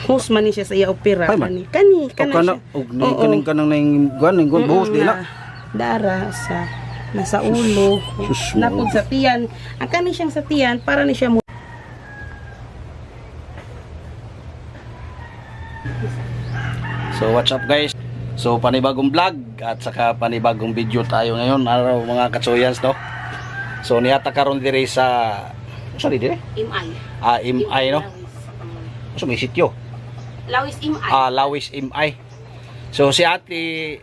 Hus man ni siya sa iya opera Ay, man. kani. Kani O kana kana siya. og ni Oo. kaning kanang ning guan ning guan buhos di na. Dara sa nasa ulo. Sus, Napod sa tiyan. Ang kani siyang sa tiyan para ni siya mo. So what's up, guys? So panibagong vlog at saka panibagong video tayo ngayon araw, mga katsuyans, no. So niyata karon diri sa, sorry, dire? MI. Ah, MI, no. So may sityo. Lawis MI. Ah, Lawis MI. So si Ate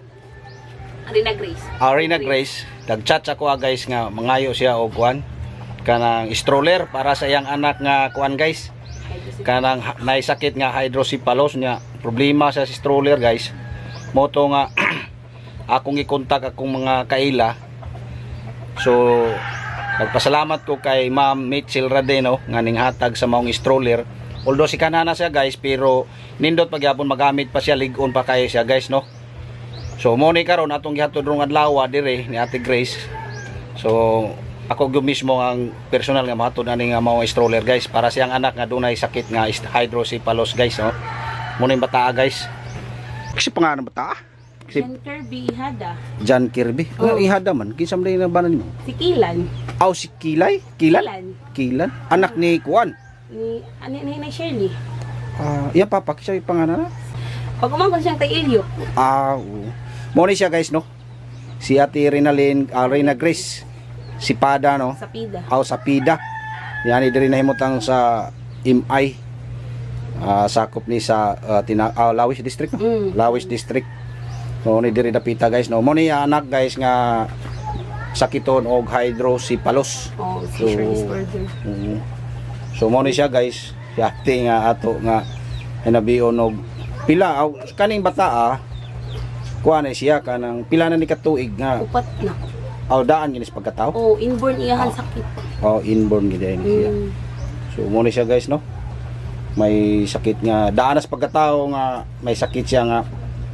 Arina Grace. Arena Grace, nagchat sa kuha, guys, nga mangayo siya og kuan kanang stroller para sa iyang anak nga kuan, guys, kanang naay sakit nga hydrocephalus niya. Problema sa stroller, guys. Moto nga akong i-contact akong mga kaila. So nagpasalamat ko kay Ma'am Mitchell Radeno nga ninghatag sa maong stroller, although si kanana siya, guys, pero nindot pagyapon magamit pa siya, lig-on pa kayo siya, guys, no. So mo ni karon atong gihatod rong adlaw dire ni Ate Grace. So ako gyud mismo ang personal nga mahatod ani nga mao stroller, guys, para siyang anak nga dunay sakit nga hydrocephalus, guys, no. Mo ni bataa, guys. Kasi pangalan bata? Si John Kirby Ihada. John Kirby. Oh. Oh. Ihada man kinsa man na banan nimo? Si Kilan. Aw, si Kilay? Kilan? Kilan. Kilan. Anak ni Kuan. Ni ani ni, ni Shirley. Ah, iya papa kinsa yung pangalan na? Pag umangkon siyang tay Ilyo. Ah, oo. Mo ni siya, guys, no. Si Ate Renalyn, Reyna Grace. Si Pada, no. Sa Pida. Aw, sa PIDA. Yani diri nahimutang sa MI. Ah, sakop ni sa Lawis District, no? Lawis District. Mo ni diri dapita, guys, no. Mo ni anak, guys, nga sakiton og hydrocephalus. Oh, seizure disorder. So mo ni siya, guys. Si ate nga ato nga hinabion og pila aw kaning bata, kuha na siya kanang pila na ni katuig nga Upat na. aw daan ginis pagkatao. Oh, inborn iyahan sakit. Oh, inborn gid ni siya. So mo ni siya, guys, no. May sakit nga daan as pagkatao nga may sakit siya nga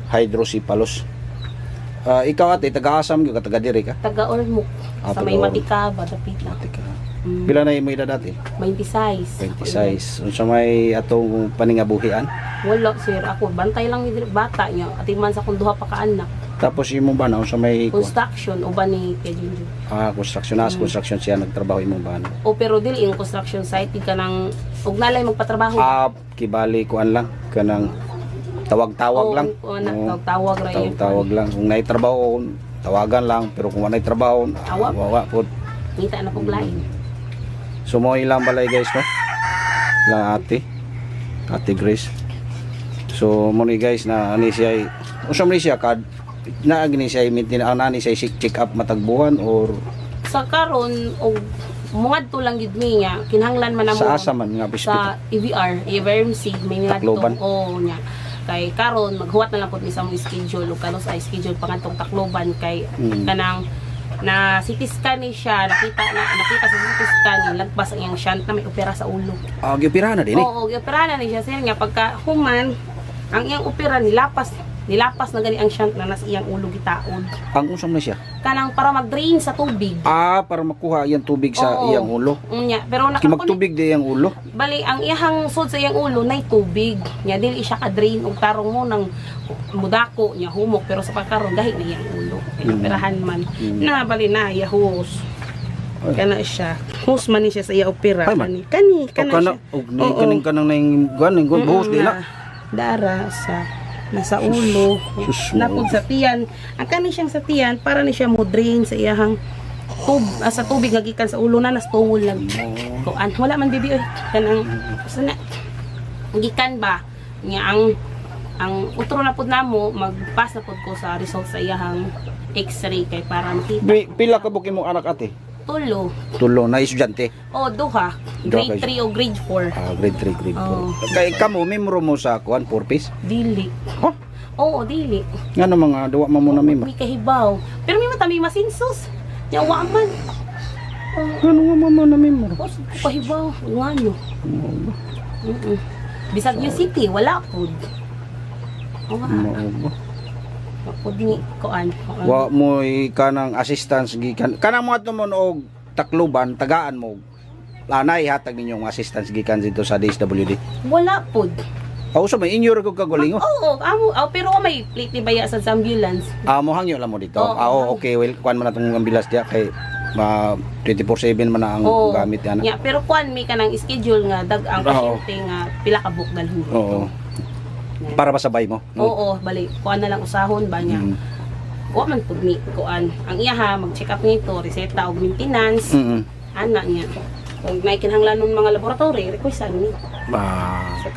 hydrocephalus. Ah, ikaw, ate, taga-asam gyud ka, taga diri ka? Taga Ormoc. Ah, Sa may taga Ormoc. Matikaba, dapita. Ate ka. Pila na imo edad, ate? 26. 26. Unsa may atong paningabuhian? Wala, sir. Ako, bantay lang ni bata niya. Atiman sa akong duha pa ka anak. Tapos imong bana unsa may kuan? Construction, uban ni Kuya Junjun. Ah, construction na, construction siya nagtrabaho imong bana. O pero dili yung construction site, di ka nang, ug nalay magpatrabaho. Ah, kibali kuan lang kanang tawag-tawag Oo, lang. oo, na, Oo. tawag-tawag ra yun. Tawag-tawag lang. Kung naay trabaho, tawagan lang. Pero kung walay trabaho, Awa. wawa po. Ngita na pog lain. So mo ilang balay, guys, no? Ilang ate. Ate Grace. So mo ni, guys, na ani siya unsa man ni siya kad na gini siya maintain ang nani siya check up matag buwan or Sa karon og muadto lang gid mi niya, kinahanglan man namo sa asa man nga sa hospital? EVR, EVRMC, may ngadto. Tacloban? Oo niya. Kay karon maghuwat na lang pud mi sa among schedule ug kanos ay schedule pa ngadtong Tacloban kay kanang na CT scan ni siya, nakita sa CT scan lagpas ang iyang shunt na may opera sa ulo. Ah, gioperahan na din eh. Oo, giopera na ni siya, sir, nga pagka human ang iyang opera nilapas nilapas na gani ang shunt na nasa iyang ulo gitaod. Ang unsa man na siya? Kanang para mag-drain sa tubig. Ah, para makuha iyang tubig sa Oo. iyang ulo. Unya, pero Kay nakakunik magtubig di iyang ulo. Bali, ang iyahang sud sa iyang ulo nay tubig. Nya dili siya ka-drain og tarong mo nang mudako nya humok pero sa pagkaron gahi na iyang ulo. Kay operahan man. Na bali na yahus. Ay. Kana siya. Hus man ni siya sa iya opera Ay, man. kani. Kani O kana kana siya. og ni Oo. kaning kanang ning guan ning guan buhos di na. Dara sa nasa ulo. Sus, Napod sa tiyan. Ang kani siyang sa tiyan para ni siya mo drain sa iyahang sa tubig nga gikan sa ulo na nas tungol lang. Kuan wala man bibi oy. Kanang sa na gikan ba nga ang utro na pud namo magpass na pud ko sa result sa iyahang x-ray kay para makita. Pila ka buki mong anak, ate? Tulo. Tulo na estudyante. O duha. Duha Grade kayo. 3 o grade 4. Ah, grade 3, grade 4. Oo. Kay kamo membro mo sa kuan four piece? Dili. Huh? Oo, dili. Ngano mga duwa man mo na membro? May kahibaw. Pero may mata may masinsos. Nya wa man. Ngano nga mo na membro? O, ko kahibaw. Ngano. Bisag New City wala pud. Wa. Mao ba? Wa pud ni kuan. Wa mo kanang assistance gikan kanang mo ato mo og Tacloban tagaan mo. Lanay hatag ninyong assistance gikan dito sa DSWD? Wala pud. Aw, so may inyo ra kog kagalingon. Oo, amo, oh, pero may plate ni baya sa ambulance. Ah, mo hangyo lang mo dito. Oo, Ah, oo, okay, well, kuan man natong ambilas diya kay ma 24/7 man na ang gamit ana. Yeah, pero kuan may kanang schedule nga dag ang pasyente nga pila ka book dalhon dito. Para masabay mo, no? Oo, bali kuan na lang usahon ba niya. Wa man pud ni kuan. Ang iya ha mag-check up nito, reseta og maintenance, ana niya. Kung may kinahanglan ng mga laboratory, requestan ni. So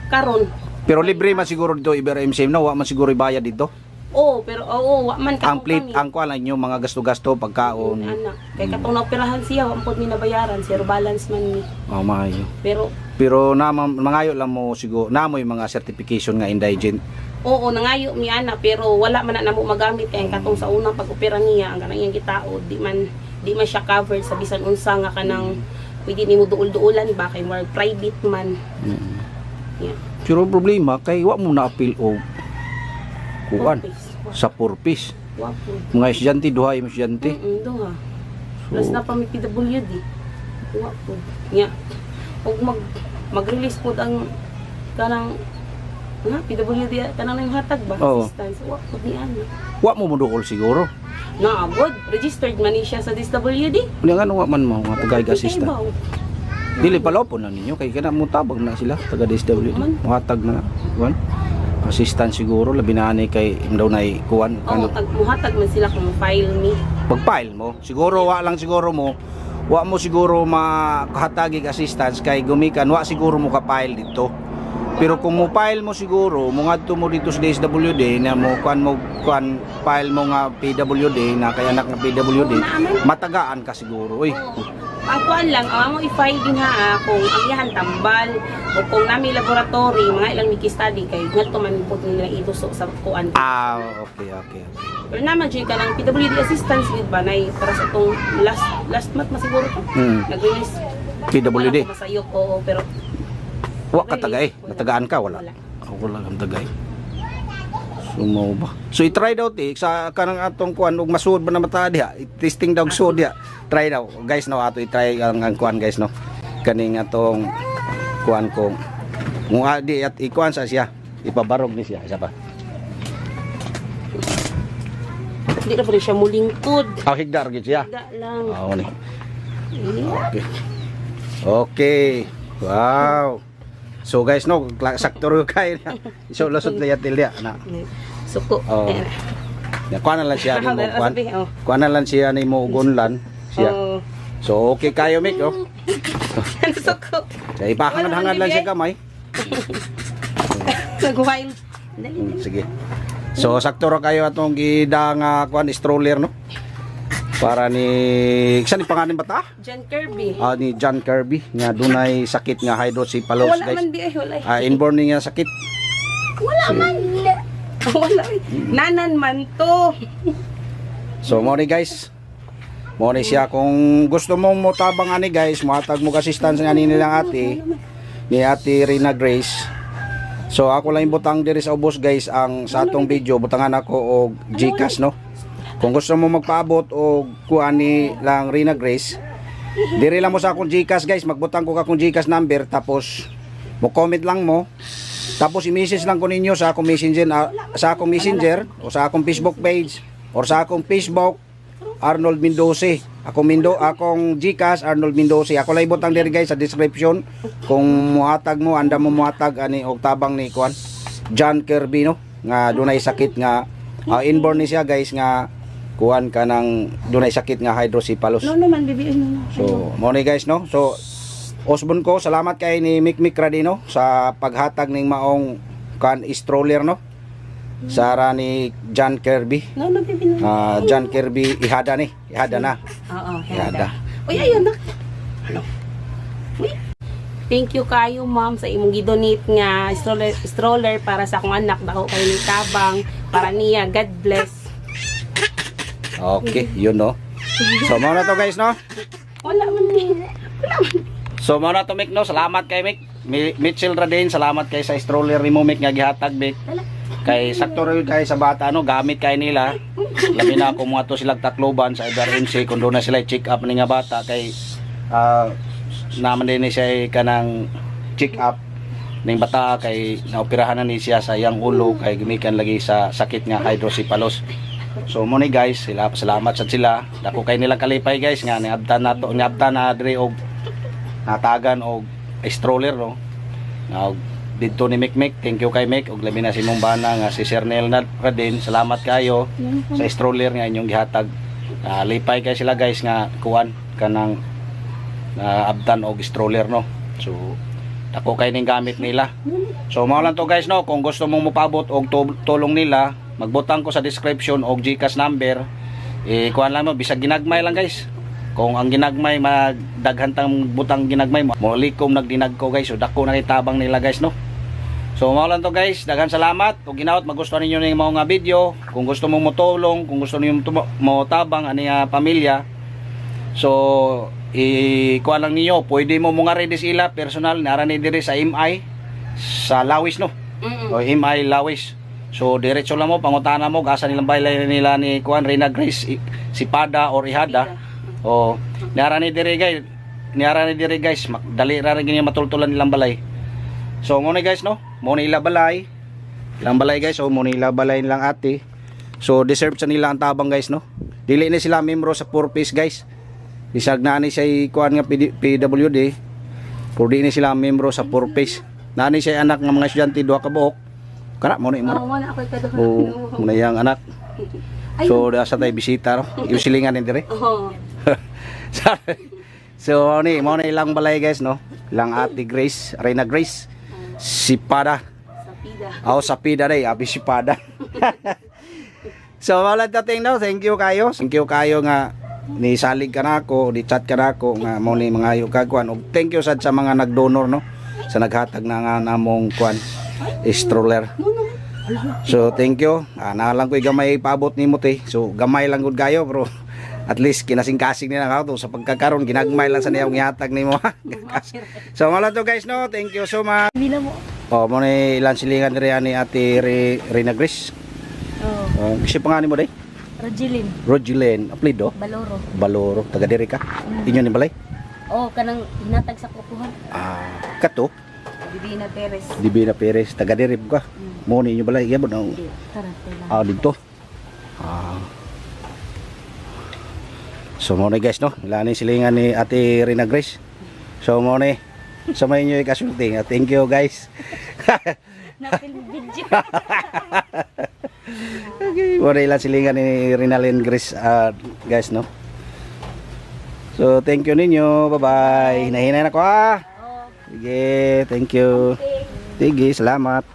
karon, Pero libre man siguro dito IBRMC, no? Wa man siguro ibayad dito. Oo, pero oo, wa man Ang katong plate, kami. ang kuan lang inyo mga gasto-gasto, pagkaon. Ana, kay katong naoperahan siya, wa man pud mi nabayaran, zero balance man ni. Oh, maayo. Pero Pero na mangayo lang mo siguro, namo yung mga certification nga indigent. Oo, nangayo mi ana, pero wala man na namo magamit kay ang katong sa unang pag-opera niya, ang kanang iyang gitaod, di man siya covered sa bisan unsa nga kanang pwede nimo duol-duolan ba kay more private man. Yeah. Pero ang problema kay wa mo na appeal og kuan Purpose. sa purpose. Wa po. Mga estudyante, duha yung estudyante. Duha. Plus na pa may PWD. Wa po. Yeah. Og mag-release po ang kanang nga PWD kanang nang hatag ba, assistance wa po ni ana. Wa mo moduol siguro. Na good, registered man ni siya sa DSWD. Unya nga wa man mo nga tagay assistant. Ibaw. Dili palopon na ninyo kay kana mo tabang na sila taga DSWD. Man. Muhatag na kuan. Assistant siguro labi na ani kay daw nay kuan Oo, kano tag muhatag man sila kung file ni. pag-file mo. Siguro wa lang siguro mo wa mo siguro makahatagig assistance kay gumikan wa siguro mo ka-file dito. Pero kung mo file mo siguro, mo ngadto mo dito sa DSWD na mo kuan mo kuan file mo nga PWD na kay anak nga PWD, Oo, naaman. matagaan ka siguro. Uy. Oo. Ang kuan lang, ang amo i-file din ha, kung ang iyahan tambal o kung nami laboratory, mga ilang miki study kay ngadto man pud nila iduso sa kuan. Ah, okay. Pero naman jud ka ng PWD assistance gid ba nay para sa itong last last month masiguro to. Nag-release. PWD. Wala ko masayop, oo, pero Wa ka tagay. Natagaan ka wala. Wala. Ako wala kang tagay. So mao ba? So i-try daw ti sa kanang atong kuan og masuod ba na mata diha. I-testing daw og suod diha. Try daw. Guys no, ato i-try ang kuan guys no. Kaning atong kuan kong kung adi at ikuan sa siya. Ipabarog ni siya isa pa. Hindi na pa rin siya mulingkod. Ah, higdar gyud siya. Higda lang. Ah, ni. Eh, Okay. Okay. Wow. So guys no, sakto ro kay na. So lusot na yatil diha na. Suko. Oo. Eh, Ya, kuan na lang siya ni mo kuan. Sabi, oh. Kuan na lang siya ni mo gunlan siya. Oo. So okay kayo Mick oh. Suko. So ipahangad-hangad lang siya kamay. Nag-wild. Dali. Sige. So sakto ra kayo atong gida nga kuan stroller no. Para ni sa ni pangalan bata? John Kirby. Ah, ni John Kirby nga dunay sakit nga hydrocephalus Wala guys. man di ay wala. Ah, inborn ni nga sakit. Wala man. Wala. Nanan man to. So mo ni guys. Mo ni siya kung gusto mong motabang ani guys, mohatag mo assistance ani nilang ate ni Ate Rina Grace. So ako lang yung butang diri sa ubos guys ang sa atong video butangan ako og GCash no. Kung gusto mo magpaabot og kuan ni lang Rina Grace, diri lang mo sa akong GCash guys, magbutang ko ka akong GCash number tapos mo comment lang mo. Tapos i-message lang ko ninyo sa akong messenger sa akong messenger o sa akong Facebook page or sa akong Facebook Arnold Mendoza. Ako Mindo, akong GCash Arnold Mendoza. Ako lang ibutang diri guys sa description kung muhatag mo, anda mo muhatag ani og tabang ni kuan John Kirby no nga dunay sakit nga inborn ni siya guys nga kuan ka ng dunay sakit nga hydrocephalus. No naman bibi no. No. So, mo ni guys no. So, Osbon ko, salamat kay ni Mick Mick Radino sa paghatag ning maong kan stroller no. Sara ni John Kirby. No no bibi no. Ah, John Kirby ihada ni, ihada na. Oo, Ihada. hada. Uy, ayun na. Hello. Uy. Thank you kayo, ma'am, sa imong gidonate nga stroller para sa akong anak. Dako kayo ni tabang para niya. God bless. Okay, yun no. So, mo na to guys no. Wala man ni. Wala man. So, mo na to Mick no. Salamat kay Mick. Mitchell Radin, salamat kay sa stroller ni mo Mick nga gihatag Mick. Kay sakto ra yun kay sa bata no, gamit kay nila. Labi na kung mga to silang Tacloban sa IBRMC kung doon na sila check up ni nga bata kay naman din ni siya kanang check up. Ning bata kay naoperahan na ni siya sa iyang ulo kay gumikan lagi sa sakit nga hydrocephalus. So mo ni guys, sila salamat sad sila. Dako kay nilang kalipay guys nga niabtan nato, niabtan na diri og natagan og stroller, no. Nga og didto ni Mikmik, thank you kay Mik og labi na si imong bana nga si Sir Neil na Radin. Salamat kayo sa stroller nga inyong gihatag. Lipay kay sila guys nga kuan kanang naabtan og stroller, no. So dako kay ning gamit nila. So mao lang to guys, no, kung gusto mong mopabot og tulong nila, magbutang ko sa description og GCash number. Eh, kuan lang mo, bisag ginagmay lang guys. Kung ang ginagmay magdaghan tang butang ginagmay mo, molikom nagdinag ko guys. So dako na kay tabang nila guys, no. So mao lang to guys, daghan salamat. Kung ginaot magustuhan ninyo ning mao nga video, kung gusto mong motulong, kung gusto niyo mo tabang ani nga pamilya, so i-kuan lang ninyo, pwede mo mga ready sila personal nara ni diri sa MI sa Lawis, no. O MI Lawis. So diretso lang mo pangutana mo gasa nilang baylay nila ni kuan Reyna Grace Sipada or Ihada. O nara ni diri guys, niara ni diri guys, dali ra rin ganyan matultulan nilang balay. So mo ni guys, no, mo ni ila balay. Ilang balay guys, so mo ni ila balay nilang ate. So deserve sa nila ang tabang guys, no. Dili ni sila membro sa purpose guys. Bisag na ni siya kuan nga PD, PWD. Pero di ni sila membro sa purpose. Nani siya anak ng mga estudyante, duha ka buok. Kana mo ni mo. Oo, wala ako kaduha. O mo na iyang anak. Ay, So da sa tay bisita ro. Yung silingan ni dire. Oo. So ni mo na ilang balay guys, no. Ilang ate Grace, Reyna Grace. Sipada. Sa pida. Aw sa pida day, abi sipada. So wala dating, no. Thank you kayo. Thank you kayo nga ni salig ka na ako, ni chat ka na ako nga mo ni mangayo ka kuan. Og thank you sad sa mga nagdonor, no, sa naghatag na nga namong kuan stroller. So thank you. Ah, na lang ko'y gamay paabot nimo te. So gamay lang gud kayo pero at least kinasing-kasing nila ako sa pagkakaroon, ginagmay lang sa niya ang ihatag nimo. So wala to guys, no. Thank you so much. Bila mo. Oh, mo ni ilang silingan diri ani Ate Reyna Grace. Oo. Oh, kasi pangalan mo day? Rogeline. Rogeline, apelido? Baloro. Baloro, taga diri ka. Inyo ni balay? Oh, kanang hinatag sa kukuhan. Ah, kato, Divina Perez. Divina Perez, taga diri ka. Mo ni inyo balay, gyapon ang Tara, tara. ah, dito. Ah. So mo ni guys, no, ila ni silingan ni Ate Reyna Grace. So mo ni sa may inyo ikasulti. Ah, thank you guys. Napil video. Okay, mo ni ilang silingan ni Rinalyn Grace, ah, guys, no. So thank you ninyo. Bye-bye. Hinahinay na ko ah. Oh. Sige, thank you. Sige, salamat.